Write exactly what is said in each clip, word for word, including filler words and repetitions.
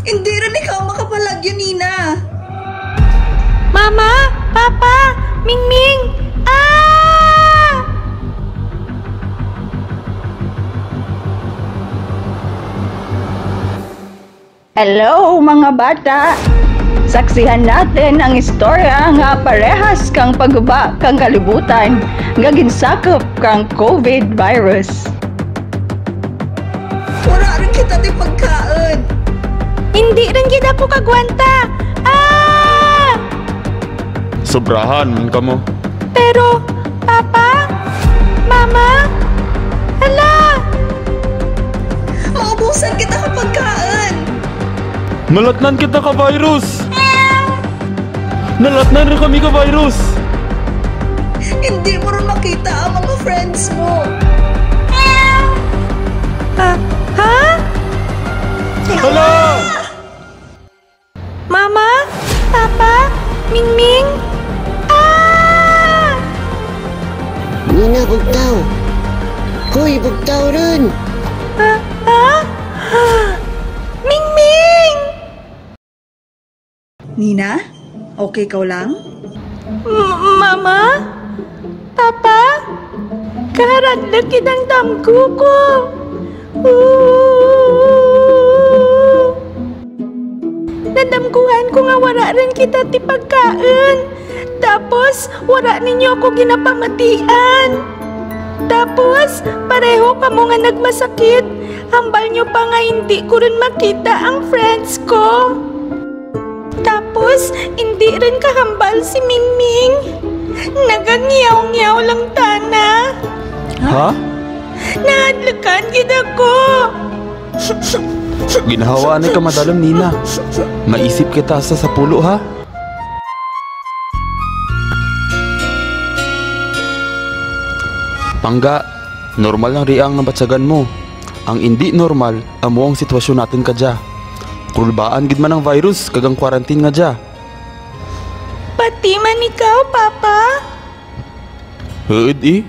Indi run ikaw makapalagyo, Nina. Mama, Papa, Mingming, ah! Hello, mga bata! Saksihan natun ang istorya nga parehas kang pagguba kang kalibutan nga ginsakup kang COVID virus. Wara run kita ti pagkaun. Indi run gid ako kagwanta. Ah! Sobrahan man kamo. Pero, Papa, Mama, hala! Maubusan kita ka pagkaun. Nalatnan kita ka virus. Nalatnan run kami ka virus. Indi mo run makita ang mga friends mo. Ah, ha? Hala! Mama, Papa, Mingming. Ah! Nina, bugtaw. Hoy, bugtaw run. Ah, ah? Mingming! Nina, okay kaw lang? M-, Mama? Papa? Karadluk gid ang damgo ko. Nadamgohan ko nga wara run kita ti pagkaun. Tapos, wara ninyo ako ginapamatian. Tapos, pareho kamo nga nagmasakit. Hambal nyo pa nga indi ko run makita ang friends ko. Tapos, indi run kahambal si Mingming. Nagangiyaw-ngiyaw lang tana. Ha? Nahadlukan gid ako. Ginhawa anay ka madalum, Nina. Maisip kita sa sapulo, ha? Pangga, normal lang ria ang nabatyagan mo. Ang indi normal, amo ang sitwasyon natun kadya. Kulbaan gid man ang virus kag ang quarantine nga dya. Pati man ikaw, Papa? Huud, eh.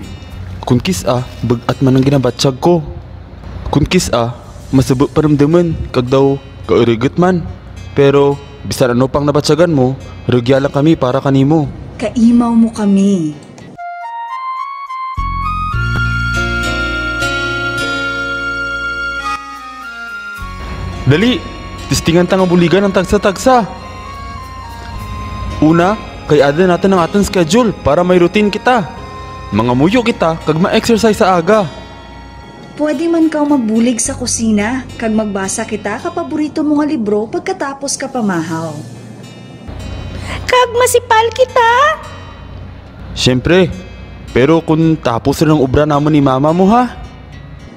Kon kis-a, bug-at man ang ginabatyag ko. Kon kis-a, masubo parumdumun, kag daw kaurugut man. Pero, bisan ano pang nabatyagan mo, rugya lang kami para kanimo. Kaimaw mo kami. Dali, testingan ta nga buligan ang tagsa-tagsa. Una, kay-ada natun ang atun schedule para may routine kita. Mangamuyo kita kag ma-exercise sa aga. Pwede man kaw magbulig sa kusina kag magbasa kita ka paborito mo nga libro pagkatapos ka pamahaw. Kag masipal kita? Siyempre. Pero kon tapos run ang obra namun ni mama mo, ha?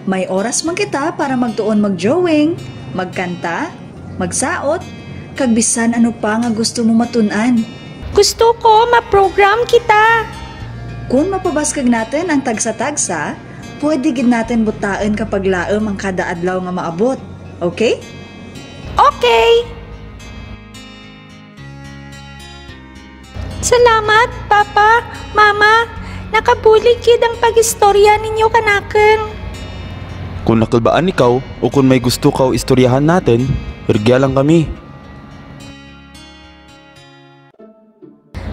May oras man kita para magtuon mag-drawing, magkanta, magsaot, kag bisan ano pa nga gusto mo matun-an. Gusto ko ma-program kita. Kon mapabaskug natun ang tagsa-tagsa, pwede gid natun butaun ka paglaum ang kada adlaw nga maabot. Okay? Okay! Salamat, Papa, Mama. Nakabulig gid ang pag-istorya ninyo kanakun. Kon nakulbaan ikaw, o kon may gusto kaw istoryahan natun, rugya lang kami.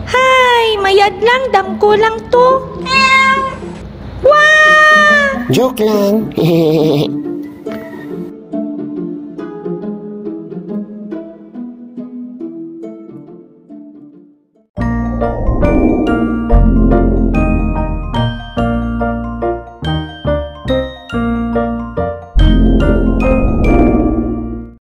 Hay, mayad lang, damgo lang to. Wa! Joke lang.